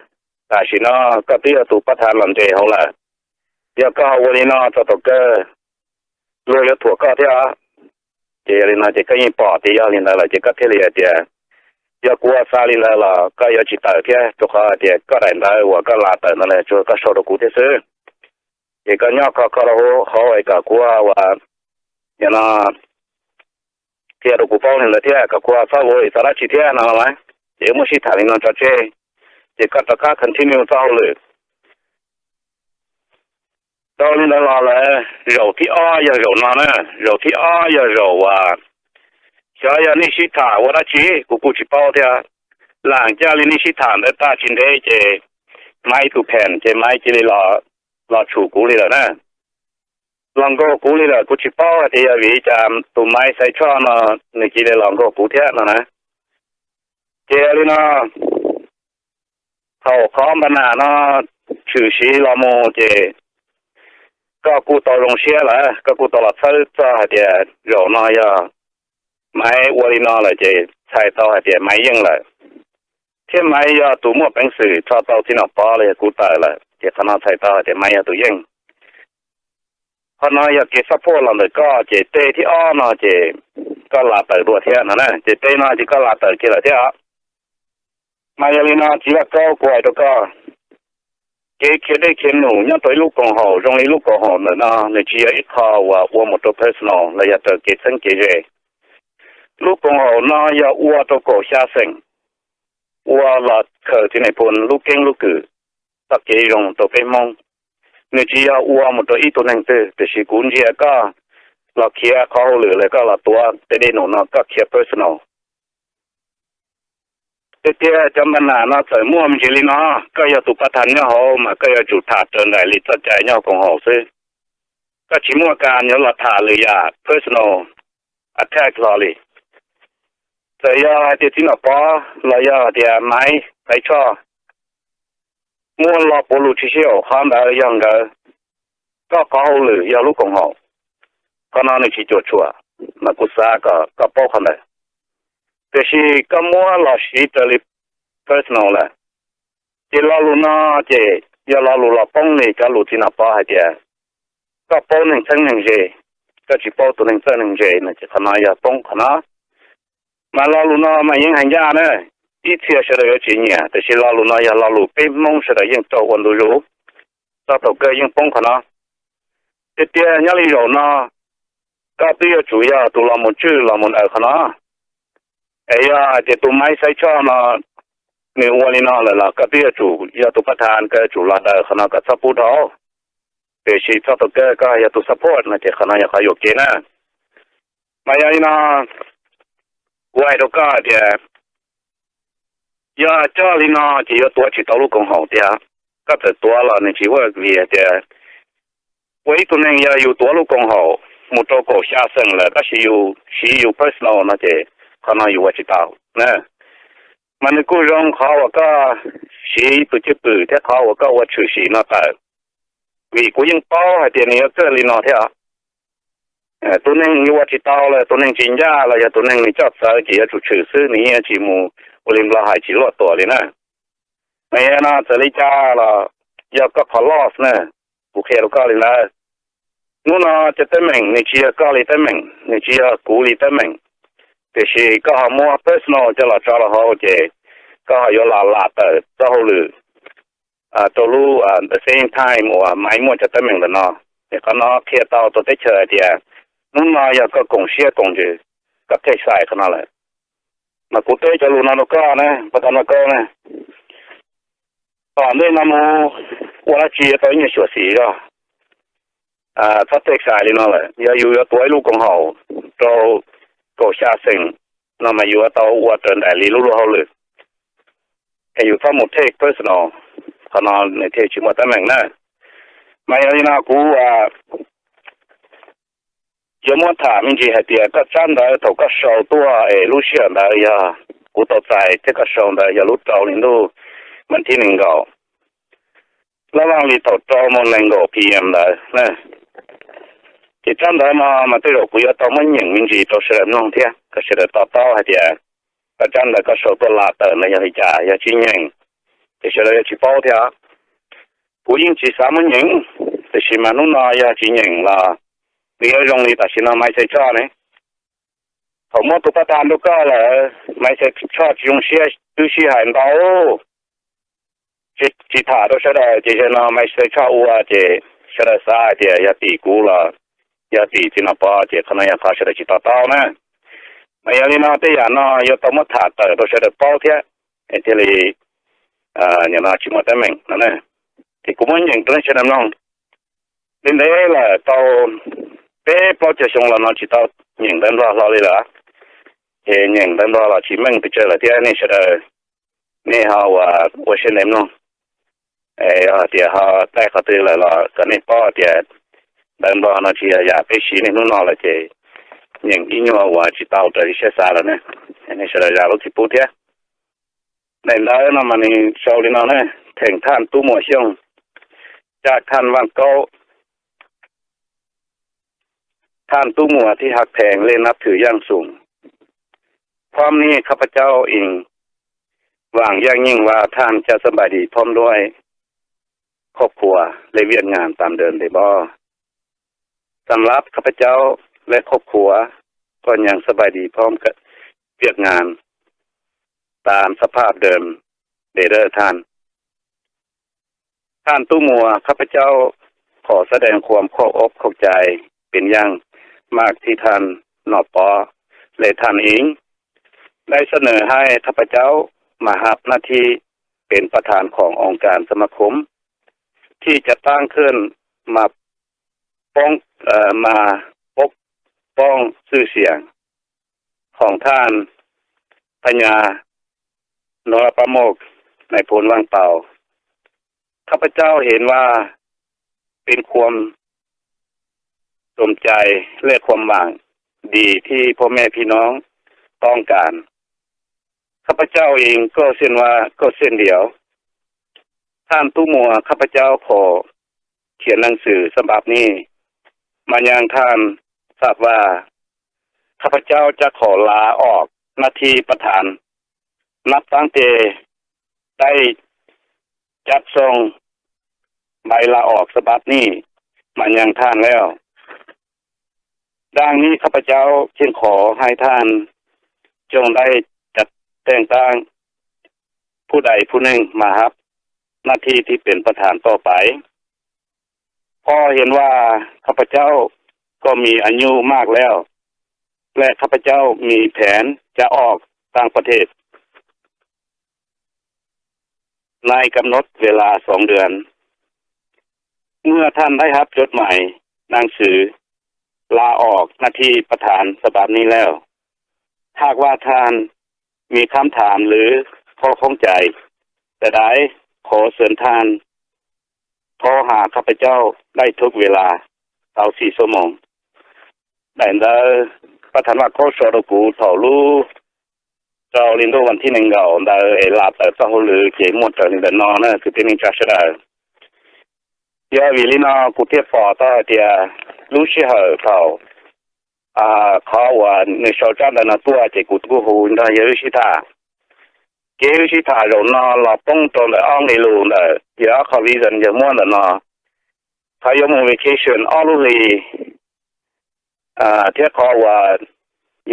tam sim no koj twb yog tus pab thav los nres hauv lawm. Yog koj ho ua li no txog thaum kawg luag yuav thuam koj thiab. Ces yog li no ces koj yeej pom tias yog li ntawd lawm ces koj thiaj li hais tias yog kuv ua xa li ntawd los koj yuav tsis tawm thiab, rau qhov hais tias koj daim ntawv uas koj las tawm ntawd los tsuas koj sau rau kuv thiab xwb. Ces koj nyob kho kho rau hauv es kom kuv ua, nim no qhia rau kuv paub li ntawd thiab kom kuv txhob ua txog dab tsi thiab no los mas. Ces wb muab sib tham li no tso tseg, ces koj rov qab continue txoj hauj lwm. Tau li ntawd los lawm, zaum thib ob yog zaum no na, zaum thib ob yog zaum uas xyov yog nej sib tham ua dab tsi, kuv kuj tsis paub thiab. Lam caj li nej sib tham ntawd tag tsis ntev ces Maiv ib tug pheem ces Maiv cia li los tshum kuv li lawm na. Los nkaug kuv li lawm, kuv tsis paub hais tias yog vim li cas tus Maiv Xaiv Tshoj no nws cia li los nkaug kuv thiab no na. Ces yog li no, thaum qhov npa nas no tshwm sim los mus ces koj kuj tau zoo siab lawm, koj kuj tau los txhawb txog hais tias zaum no yog Maiv ua li no lawm ces txhais tau hais tias Maiv yeej lawm, thiab Maiv yog tus muaj peev xwm tso tau txiv Nom Pov los yog kuv tawm lawm ces qhov no txhais tau hais tias Maiv yog tus yeej. Qhov no yog kev support los ntawm koj, ces tej thib ob no ces koj las tawm dua thiab no na, ces tej no ces koj las tawm kiag lawm thiab. Mas yog li no txiv Vaj Kaub, kuv hais rau koj, kev khiav dej khiav num nyob rau ib lub koom haum zoo li lub koom haum ntawm no nws tsis yog ib qho uas ua mus rau personal los yog raws kev txheeb kev ze. Lub koom haum no yog ua rau kaum xya xeem, ua los khaws txiv Nais Phoo lub keeb lub kwm, txoj kev zoo rau peb Hmoob. Nws tsis yog ua mus rau ib tug neeg twg, tiam sis kuv ntsia koj los khiav qhov hauj lwm los koj los tuav tej dej num no koj khiav personal. Tiag tiag cov npa nas no txawm muaj me ntsis li no, koj yog tus pab thav nyob hauv mas koj yuav tsum tham raws nraim li txoj cai nyob hauv koom haum xwb. Koj tsis muaj kas yuav los tham lwm yam personal attack hlo li. Txawm yog hais tias txiv Nom Pov los yog tias Maiv Xaiv Tshoj muaj lo puav lus tsis sib haum, qhov ntawd yog nkawd, koj qhov hauj lwm yog lub koom haum. Qhov no nws tsis cuam tshuam, mas kuv xav kom koj paub qhov ntawd. Tiam sis koj muab los siv raws li personal lawm, ces lo lus no ces yog lo lus los poob li cov lus txiv Nom Pov hais tias koj paub neeg txheeb neeg ze, koj tsis paub tus neeg txawj neeg ze no ces qhov no yog poob qhov no. Mas lo lus no mas yeej hais ncaj na, ib txhia sawv daws yuav tsis nyiam, tiam sis lo lus no yog lo lus peb Hmoob sawv daws yeej raug ua ntu zus, txog thaum kawg yeej poob qhov no. Tiag tiag nyob li zaum no, koj twb yuav tsum yog tus los mus tswj los mus daws qhov no. Es yog hais tias tus Maiv Xaiv Tshoj no nws ua li no lawm los koj twb yuav tsum yog tus pab thas, koj yuav tsum los daws qhov no, koj txhob pub dhau. Tiam sis txoj tau kawg koj yog tus support no ces qhov no yog qhov yuam kev na. Mas yog li no, kuv hais rau koj tias yog coj li no ces yuav tuav tsis tau lub koom haum tiag. Koj txawm tuav los nws tsis ua vim hais tias ua ib tug neeg yog yus tuav lub koom haum mus rau kaum xya xeem lawm tab sis yus siv yus personal no ces qhov no yus ua tsis tau na. Mas nws kuj zoo qhov uas koj siv tus cwj pwm thiab qhov uas koj ua tshwm sim no tawm, vim kuv yeej paub hais tias nws yuav txawj li no thiab. Tus neeg yuav ua tsis tau los tus neeg tsis ncaj los yog tus neeg nws coj txawv ces yuav tsum tshwm xwb, nws yeej tsis mus ua li Nplog hais tsis luaj tuam li na. Mas yog no txawm li cas los yog koj qhov loss na, kuv qhia rau koj li ntawd. Hnub no cov teeb meem nws tsis yog koj li teeb meem, nws tsis yog kuv li teeb meem, tiam sis koj ho muab personal coj los tso rau hauv ces koj ho yuav los lam tawm txoj hauj lwm rau lub the same time uas Maiv muaj cov teeb meem ntawm no. Es qhov no qhia tau rau teb chaws hais tias hnub no yog koj koom siab koom ntsws, koj take side qhov no lawm. Mas kuv teb cov lus no rau koj na, pab tau no koj na, tom ntej no mus ua dab tsi yuav tau ib nyuag xyuam xim zog. Txhob take side li no lawm, yog yus yuav tuav ib lub koom haum rau kaum xya xeem no mas yus yuav tau ua raws nraim li lub luag hauj lwm, es yus txhob mus take personal, qhov no nws thiaj tsis muaj teeb meem na. Mas yog li no kuv yuav muab tham me ntsis hais tias koj tsab ntawv thaum koj sau tuaj es lub sij hawm ntawd yog kuv tau txais thiab koj sau ntawd yog lub rau hli ntuj vas thib nees nkaum, lab vaj li thaum rau moos nees nkaum P M ntawd na. Ces tsab ntawv no mas tej zaum kuv yuav tau muab nyeem me ntsis rau sawv daws mloog thiab kom sawv daws to taub hais tias koj tsab ntawv koj sau tuaj lam tawm ntawd yog li cas, yog tsis nyeem ces sawv daws yuav tsis paub thiab. Kuv yeej tsis xav muab nyeem, tiam sis mas hnub no yog tsis nyeem los nws yuav zoo li tam sim no Maiv Xaiv Tshoj ne. Thaum muab tus pab thas rau koj lawm, Maiv Xaiv Tshoj tsis zoo siab twb sib hais ntau, tsis tham rau sawv daws ces zaum no Maiv Xaiv Tshoj ua ces sawv daws xav hais tias yog tim kuv los yog tim txiv Nom Pov ces qhov no yog qhov sawv daws tsis to taub na. Mas yog li no tej yam no yuav tau muab tham tawm rau sawv daws paub thiab, es thiaj li nim no tsis muaj teeb meem no. Ces kuv muab nyeem rau nej sawv daws mloog. Ntev ntev lawm tau peb plaub caug xyoo los no tsis tau nyeem ntawv Nplog hlo li lawm, ces nyeem ntawv Nplog los tsis meej pes tsawg lawm thiab nej sawv daws, nej ho ua siab ntev mloog. Yog tias ho taij qhov twg lawm los kom nej paub tias ntawv Nplog no tsis yog yam peb siv niaj hnub no lawm ces nyeem ib nyuag uas tsis tau raws li siab xav lawm ne. Nej sawv daws zam lub txim pub thiab. Daim ntawv no mas nws sau li no na: Theem thaj tub muam Xyooj, caj thaj Vaj Kaub, thaj tub muam thib hab phees lej nab thwm yaaj xum, phom nej khab pab caub ees, vaam yaaj nyeej vas thaj ca สบายดี phom duaj ครอบครัว lej viaj ngaas taam dawm ntev npob. สำหรับ ข้าพเจ้า และ ครอบครัว ก็ยังสบายดีพร้อมกับเวียกงานตามสภาพเดิมเด้อท่าน ท่านตุ๊มัว ข้าพเจ้าขอแสดงความเคารพขอบใจเป็นอย่างมากที่ท่านหน่อป๊อและท่านอิงได้เสนอให้ข้าพเจ้ามารับหน้าที่เป็นประธานขององค์การสมาคมที่จะตั้งขึ้นมาป้องเอ่อมาปกป้องชื่อเสียงของท่านพญานรปโมกข์นายพลว่างเปา ข้าพเจ้าเห็นว่าเป็นความสมใจและความหวังดีที่พ่อแม่พี่น้องต้องการ ข้าพเจ้าเองก็เช่นว่าก็เช่นเดียว ท่านตุ๊มัว ข้าพเจ้าขอเขียนหนังสือฉบับนี้มายังท่านทราบว่า ข้าพเจ้าจะขอลาออกหน้าที่ประธาน นับตั้งแต่ได้จัดส่งใบลาออกฉบับนี้มายังท่านแล้ว ดังนี้ข้าพเจ้าจึงขอให้ท่านจงได้จัดแต่งตั้งผู้ใดผู้หนึ่งมารับหน้าที่ที่เป็นประธานต่อไป เพราะเห็นว่าข้าพเจ้า ก็มีอายุมากแล้ว และข้าพเจ้ามีแผนจะออกต่างประเทศในกำหนดเวลาสองเดือน เมื่อท่านได้รับจดหมายหนังสือลาออกหน้าที่ประธานฉบับนี้แล้ว หากว่าท่านมีคำถามหรือข้อข้องใจใดๆ ขอเชิญท่านโทรหาข้าพเจ้าได้ทุกเวลา เก้าสิบสี่ชั่วโมง Daim ntawd pab thas Vaj Kaub sau rau kuv thaum lub rau li ntuj vas thib nees nkaum ntawd es las tawm txoj hauj lwm ces muaj raws li ntawm no na kwv tij neej tsa sawv daws. Yog vim li no kuv thiaj pom tau hais tias lub sij hawm thaum qhov uas nws sau tsab ntawv no tuaj ces kuv kuj hu nrog yawg wb sib tham. Kev wb sib tham zaum no los poob rau ntawm ob nqe lus ntawm yawg ob qho reason yawg muab ntawm no, qhov yuav mus vacation ob lub hlis thiab qhov uas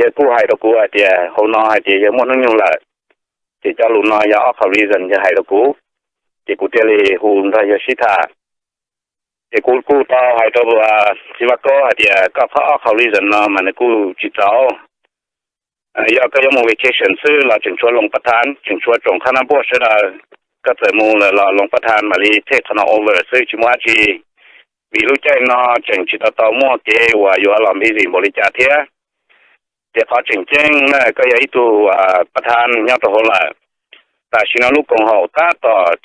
yawg kuj hais rau kuv hais tias hauv no hais tias yawg muaj hnub nyoog lawm. Ces cov lus no yog ob qho reason yawg hais rau kuv, ces kuv thiaj li hu nrog yawg sib tham. Ces kuv kuj tau hais rau txiv Vaj Kaub hais tias koj qhov ob qho reason no mas nws kuj tsis txaus. Yog koj yuav mus vacation xwb los tseem tshuav loos pab thas, tseem tshuav tsoom qhab nab npuaj sawv daws, koj txawm mus lawm los loos pab thas mam li take qhov no over xwb tsis muaj dab tsi. Vim lub caij no tseem tsis tau tau muaj kev uas yuav los busy npaum li cas thiab. Ces qhov tseem ceeb na koj yog ib tug pab thas nyob rau hauv lawm, tam sim no lub koom haum tab tom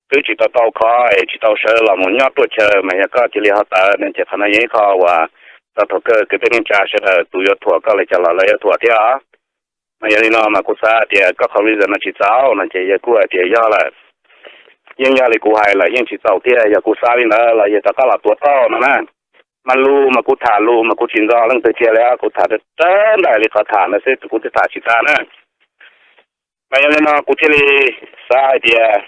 twb tsis tau tau khov es tsis tau sawv los mus nyob ruaj chaw mas yog koj cia li ho tawm no ces qhov no yog ib qho uas txog thaum kawg kwv tij neej tsa sawv daws tus yuav thuam koj li cas los lawv yuav thuam thiab os. Mas yog li no mas kuv xav tias koj qhov reason no tsis txaus no ces yawg kuj hais tias yog lawm, yeej yog li kuv hais lawm yeej tsis txaus thiab, yog kuv xav li ntawd los yawg rov qab los tuav tau no na. Mas lus mas kuv tham lus mas kuv tsis ntxo leej twg kiag li, kuv tham raws nraim li qhov tham ntawd xwb kuv twb tham tsis tag na. Mas yog li no kuv thiaj li xav hais tias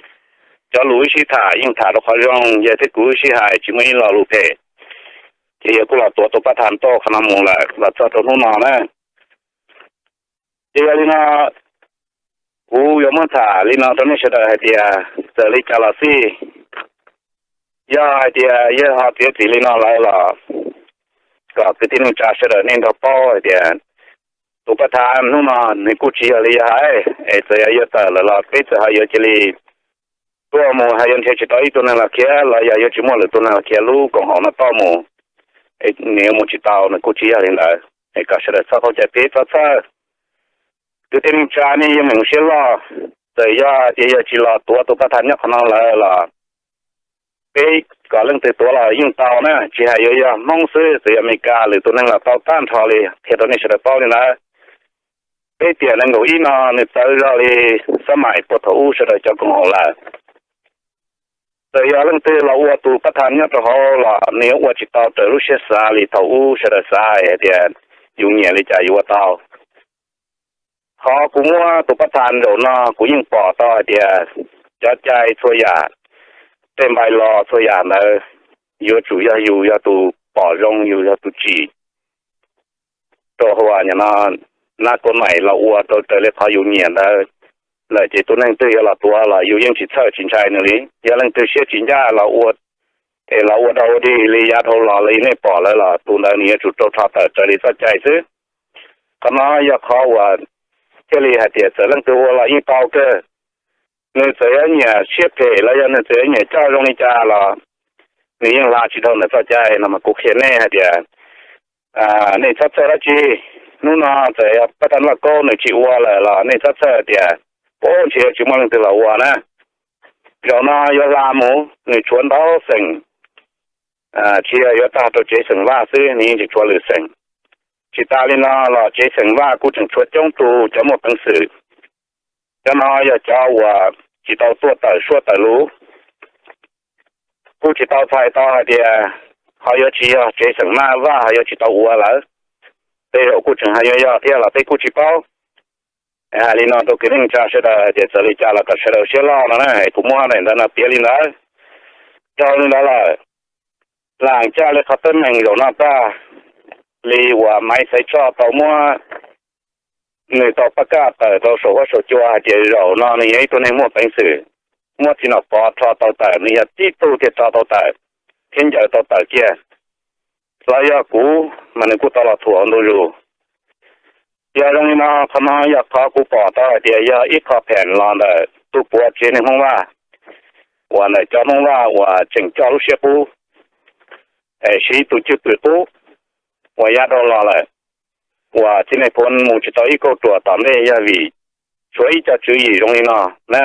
cov lus wb sib tham yeej tham rau qhov zoo, yawg thiab kuv wb sib hais tsis muaj ib lo lus phem, ces yawg kuj los tuav tus pab thas tau qhov no mus lawm los txog rau hnub no na. Ces yog li no kuv yuav muab tham li no rau nej sawv daws hais tias txawm li cas los xij, yog hais tias yawg ho txiav txim li no lawm los kom kwv tij neej tsa sawv daws nej nrog paub hais tias tus pab thas hnub no nws kuj tsis yog li yawg hais, es txawm yog yawg tawm lawm los peb txawm ho yuav cia li tuaj mus ho yuav nrhiav tsis tau ib tug neeg los khiav los yog yuav tsis muaj lwm tus neeg los khiav lub koom haum no toj mus, nws yuav mus tsis tau, nws kuj tsis yog li ntawd. Es kom sawv daws txhob qaug cai peb txhob txhawj. Kwv tij neej tsa nej yeej meem ua siab loj, txawm yog tias yawg tsis los tuav tus pab thas nyob qhov no lawm los peb kom leej twg tuav los yeej tau na, tsis hais yuav yog Hmoob xwb, txawm yog Amelikas lwm tus neeg los tau tag nrho li, qhia rau nej sawv daws paub li ntawd. Peb tiam nees nkaum ib no nws txawv zog li xab mais puag thaum ub sawv daws cov koom haum lawm. Txawm yog leej twg los ua tus pab thas nyob rau hauv los nws yuav ua tsis tau raws lub siab xav li thaum ub sawv daws xav hais tias yus nyiam li cas yus ua tau. Qhov kuv muab tus pab thas zaum no kuv yeej pom tau hais tias cov cai txhua yam, tej npai los txhua yam ntawd yuav tsum yog yus yog tus pom zoo, yus yog tus tsim rau hauv no, nab kau maim los ua rau raws li qhov yus nyiam ntawd lawm ces tus neeg twg yuav los tuav los yus yeej tsis txhawj tsis ntshai nws li. Yog leej twg siab tsis ncaj los ua, es los ua dog ua dig li yav dhau los li nej pom lawm los tus ntawd nws yuav tsum raug rho tawm raws li txoj cai xwb. Qhov no yog qhov uas thiaj li hais tias txawm leej twg ua los yeej tau kawg. Nws txawm yuav nyiam siab phem los yog nws txawm yuav nyiam coj zoo li cas los nws yeej hla tsis dhau ntawm txoj cai no mas kuv qhia nej hais tias nej txhob txhawj dab tsi. Hnub no txawm yog pab thas Vaj Kaub nws tsis ua lawm los nej txhob txhawj tias puas ntshe tsis muaj leej twg los ua na. Zaum no yuav hla mus nws tshuav ntau xeem, tsis yog yuav tag rau tsev xeem Vaj xwb, nws yeej tsis tshuav lwm xeem. Tsis tas li no los tsev xeem Vaj kuj tseem tshuav coob tus cov muaj peev xwm. Cov no yog cov uas tsis tau tuaj tawm suab tawm lus, kuj tsis tau txhais tau hais tias ho yuav tsis yog tsev xeem Vaj ho yuav tsis tau ua lawm. Tej zaum kuj tseem hais yuav yog thiab los peb kuj tsis paub. Hais li no rau kwv tij neej tsa sawv daws hais tias txawm li cas los kom sawv daws siab loj no na, kuv muab daim ntawv no piav li ntawd. Dhau li ntawd lawm, lam caj li qhov teeb meem zaum no tag, li uas Maiv Xaiv Tshoj tau muab, nws tau pab kaj tawm rau saum huab saum cua hais tias zaum no nws yog ib tug neeg muaj peev xwm, muab Txiv Nom Pov rho tau tawm, nws yog tib tug thiaj rho tau tawm thiab ncaws tau tawm kiag. los yog kuv mas nws kuj tau los thuam ntu zus. Yog zoo li no, qhov no yog qhov kuv pom tau hais tias yog ib qho phem los ntawm tus puav tsev neeg Hmoob Vaj uas ntawm cov Hmoob Vaj uas tseem coj lub siab qub, siv tus cwj pwm qub uas yav dhau los lawm, uas txiv Nais Phoo mus tsis tau ib kauj ruam tom ntej yog vim tshuav ib co tswv yim zoo li no na.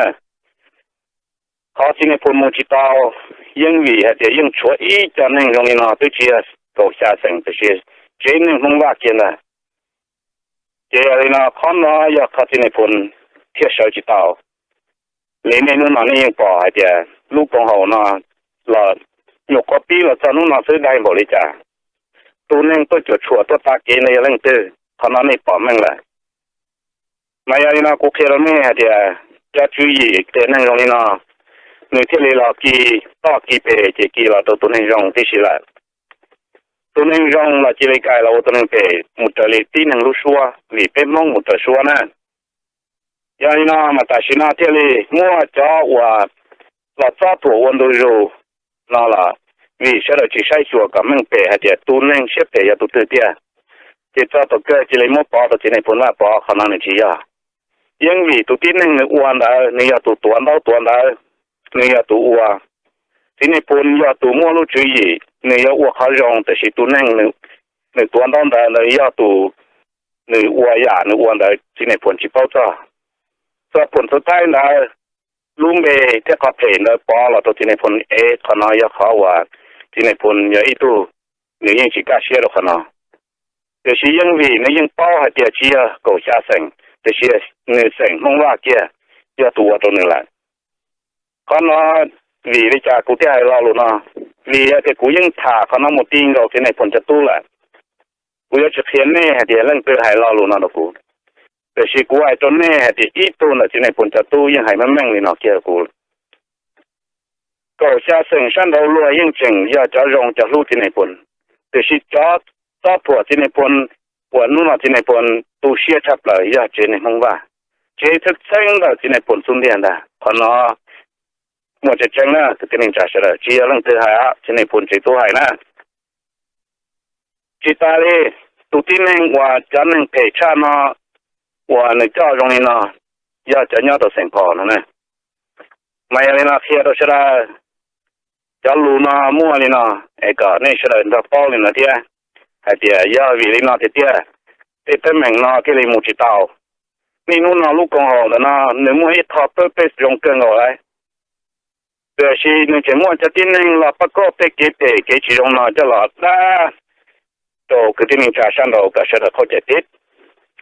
Qhov txiv Nais Phoo mus tsis tau yeej vim hais tias yeej tshuav ib co neeg zoo li no twb tsis yog kaum xya xeem tiam sis tsev neeg Hmoob Vaj kiag ntag. Ces yog li no qhov no yog qhov txiv Nais Phoo thiaj sawv tsis tau. Li nej hnub no nej yeej pom hais tias lub koom haum no los nyuam qhuav pib los txog hnub no xwb dai npaum li cas, tus neeg tuaj cuam tshuam tuaj tav kev ntawd yog leej twg, qhov no nej pom meej lawm. Mas yog li no kuv qhia rau nej hais tias cov tswv yim qias neeg zoo li no, nws thiaj li los kis toj kis pem ces kis los rau tus neeg zoo tib si lawm. Tus neeg zoo los cia li kais los ua tus neeg phem mus raws li tib neeg lub suab vim peb Hmoob mus raws suab na. Yog li no mas tam sim no thiaj li muaj cov uas los txob thuam ua ntu zus no los vim sawv daws tsis saib xyuas kom meej pem hais tias tus neeg siab phem yog tus twg tiag, ces txog thaum kawg cia li muab pov rau txiv Nais Phoo Vaj pov, qhov no nws tsis yog. Yeej vim tus tib neeg nws ua ntawd nws yog tus tuav ntaub tuav ntawv, nws yog tus ua. Txiv Nais Phoo yog tus muaj lub tswv yim nws yuav ua qhov zoo tiam sis tus neeg nws tuav ntaub ntawv ntawd yog tus nws ua yam nws ua ntawd txiv Nais Phoo tsis paub txog. Txog phum txhua thaib ntawd lub npe thiab qhov phem ntawd pov los rau txiv Nais Phoo es qhov no yog qhov uas txiv Nais Phoo yog ib tug nws yeej tsis kaj siab rau qhov no. Tiam sis yeej vim nws yeej paub hais tias tsis yog kaum xya xeem, tiam sis nws xeem Hmoob Vaj kiag yog tus ua rau nws lawm. Qhov no vim li cas kuv thiaj hais lo lus no? Vim hais tias kuv yeej tham qhov no mus ti nkaus txiv Nais Phoo cov tub lawm. Kuv yuav tsis qhia nej hais tias leej twg hais lo lus no rau kuv, tiam sis kuv hais rau nej hais tias ib tug ntawm txiv Nais Phoo cov tub yeej hais meej meej li no kiag rau kuv. Kaum xya xeem sab nraud luag yeej tseem yog cov zoo cov hlub txiv Nais Phoo, tiam sis cov txob thuam txiv Nais Phoo uas hnub no txiv Nais Phoo tu siab tshaj plaws yog tsev neeg Hmoob Vaj, tsev txheeb txheeb ntawm txiv Nais Phoo xub ntiag ntag. Qhov no muaj tseeb tseeb na kwv tij neej tsa sawv daws, tsis yog leej twg hais, txiv Nais Phoo tsev tub hais na. Tsis tas li, tus tib neeg uas cov neeg phem tshaj no uas nws coj zoo li no yog cov nyob rau Xeem Phos no na. Mas yog li no qhia rau sawv daws, cov lus no muaj li no es kom nej sawv daws nrog paub li no thiab, hais tias yog vim li no tiag tiag tej teeb meem no thiaj li mus tsis tau. Niaj hnub no lub koom haum ntawm no nws muaj ib qho purpose zoo kawg nkaus lawm, tiam sis nws tseem muaj cov tib neeg los pab koj tej kev phem kev tsis zoo no coj los dab rau kwv tij neej tsa sab nraud kom sawv daws qaug cawm tib,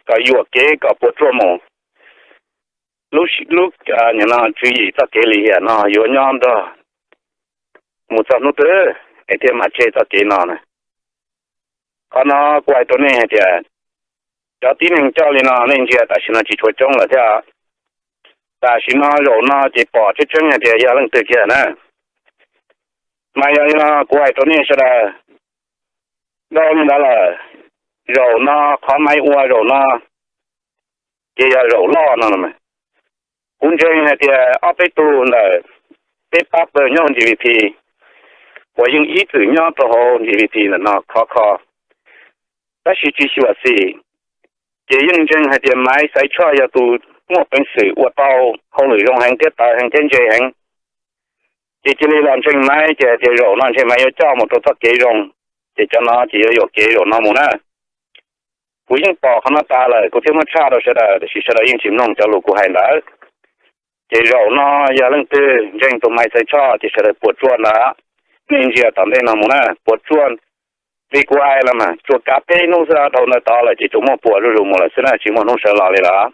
kom yuam kev kom puas tsuaj mus. Lub, lub, no tswv yim txoj kev lim hiam no yuav nyob nrog mus txog hnub twg es thiaj mam tseg txoj kev no na. Qhov no kuv hais rau nej hais tias cov tib neeg coj li no nej ntsia tam sim no tsis tshua coob lawm thiab. Tam sim no zaum no ces pom tseeb tseeb hais tias yog leej twg kiag na. Mas yog li no kuv hais rau nej sawv daws, dhau li ntawd lawm, zaum no qhov Maiv ua zaum no ces yog zaum loj no. Kuv ntseeg hais tias ob peb tug ntawm peb pab pawg nyob hauv G V P uas yeej ib txwm nyob rau hauv G V P ntawm no khov kho, tab sis tsis xyuam xim, ces yeej ntseeg hais tias Maiv Xaiv Tshoj yog tus muaj peev xwm ua tau hauj lwm zoo heev thiab tawv heev thiab ntse heev. Ces cia li los ntseeg Maiv, ces hais tias zaum no ntshe Maiv yuav coj mus rau txoj kev zoo, ces cov no ces yuav yuam kev zaum no mus na. Kuv yeej pom qhov no tas lawm kuv thiaj muab tshaj rau sawv daws, tiam sis sawv daws yeej tsis mloog cov lus kuv hais ntawd. Ces zaum no yog leej twg ntseeg tus Maiv Xaiv Tshoj ces sawv daws puas tsuaj ntawd, nej ntsia tom ntej no mus na, puas tsuaj. Li kuv hais los mas tsuas kav peb hnub xwb, dhau ntawd tod lawm ces tsuas muaj puas zuj zus mus lawm xwb na, tsis muaj hnub sawv los li lawm.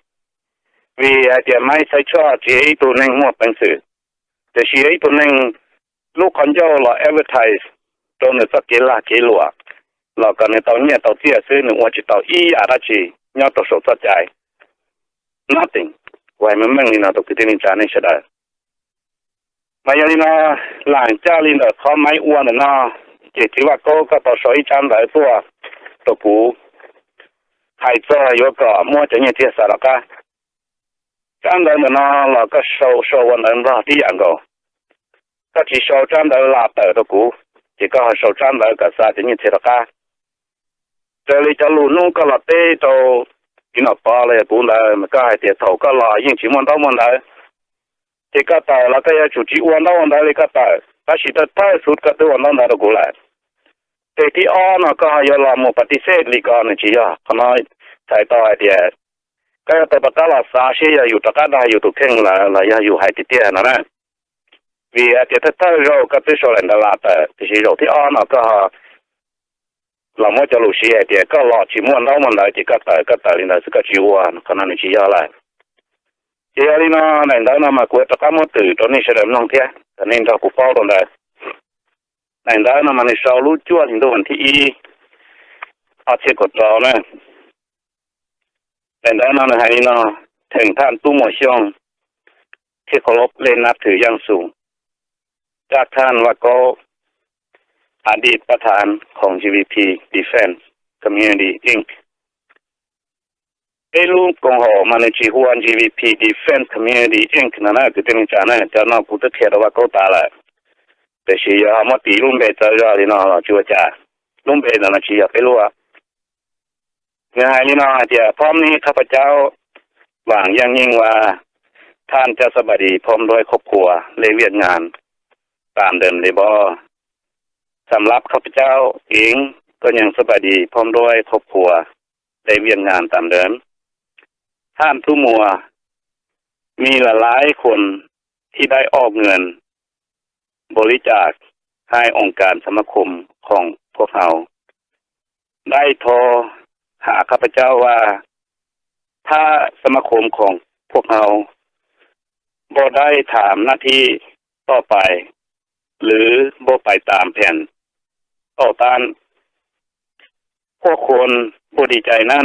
Vim hais tias Maiv Xaiv Tshoj tsis yog ib tug neeg muaj peev xwm, tiam sis yog ib tug neeg lub qhov ncauj los advertise rau nws txoj kev lag kev luam, los kom nws tau nyiaj tau txiaj xwb, nws ua tsis tau ib yam dab tsi nyob rau saum txoj cai. Nothing. Kuv hais meej meej li no rau kwv tij neej tsa nej sawv daws. Mas yog li no, lam caj li ntawm qhov Maiv ua ntawm no, ces txiv Vaj Kaub koj tau sau ib tsab ntawv tuaj rau kuv hais txog yuav kom muab cov nyiaj txiag xa rov qab. Tsab ntawv ntawm no los koj sau sau ua ntawv Nplog tib yam nkaus. Koj tsis sau tsab ntawv Lav tawm rau kuv, ces koj ho sau tsab ntawv kom xa cov nyiaj txiag rov qab. Raws li cov lus hnub koj los teb rau Txiv Nom Pov los yog kuv ntawd mas koj hais tias thaum koj los yeej tsis muaj ntaub muaj ntawv, ces koj tawm los koj yuav tsum tsis ua ntaub ua ntawv li koj tawm, tab sis thawj thawj xub koj twb ua ntaub ntawv rau kuv lawm. Ces thib ob no koj ho yuav los mus pas tis xej li ko nws tsis yog. Qhov no txhais tau hais tias koj yuav tau rov qab los xav seb yog yus rov qab dag yus tus kheej lawm los yog yus hais tiag tiag no na. Vim hais tias thawj thawj zaug koj twb sau lawm ntawd los tawm, tiam sis zaum thib ob no koj los muab cov lus siv hais tias koj los tsis muaj ntaub muaj ntawv ces koj tawm, koj tawm li ntawd xwb koj tsis ua, qhov no nws tsis yog lawm. Ces yog li no daim ntawv no mas kuv yuav rov qab muab twm rau nej sawv daws mloog thiab kom nej nrog kuv paub rau ntawd. Daim ntawv no mas nws sau lub cuaj hli ntuj vas thib ib ob txhiab kaum rau na. Daim ntawv no nws hais li no: Thèm thaj tub muam Xyooj, thiab khov lov lej nab thwm yaaj xus, rab thaj vaj kaub, a dij pab thav khoom GVP Defense Community Inc. Peb lub koom haum mas nws tsis hu ua GVP Defense Community Inc no na kwv tij neej tsa na, cov no kuv twb qhia rau vaj kaub tas lawm. Tiam sis yog ho muab tis lub npe txawv zog li no los tsis ua cas, lub npe ntawd no tsis yog peb lub. Nws hais li no hais tias พร้อมนี้ข้าพเจ้า หวังอย่างยิ่งว่า ท่านจะสบายดีพร้อมด้วยครอบครัว และเวียกงานตามเดิมเลยบ่ สำหรับข้าพเจ้าเองก็ยังสบายดีพร้อมด้วยครอบครัว และเวียกงานตามเดิม ท่านผู้มัว มีหลายๆคนที่ได้ออกเงินบริจาคให้องค์การสมาคมของพวกเรา ได้โทรหาข้าพเจ้าว่า ถ้าสมาคมของพวกเราบ่ได้ทำหน้าที่ต่อไป หรือบ่ไปตามแผนต่อต้าน พวกคนผู้ดีใจนั้น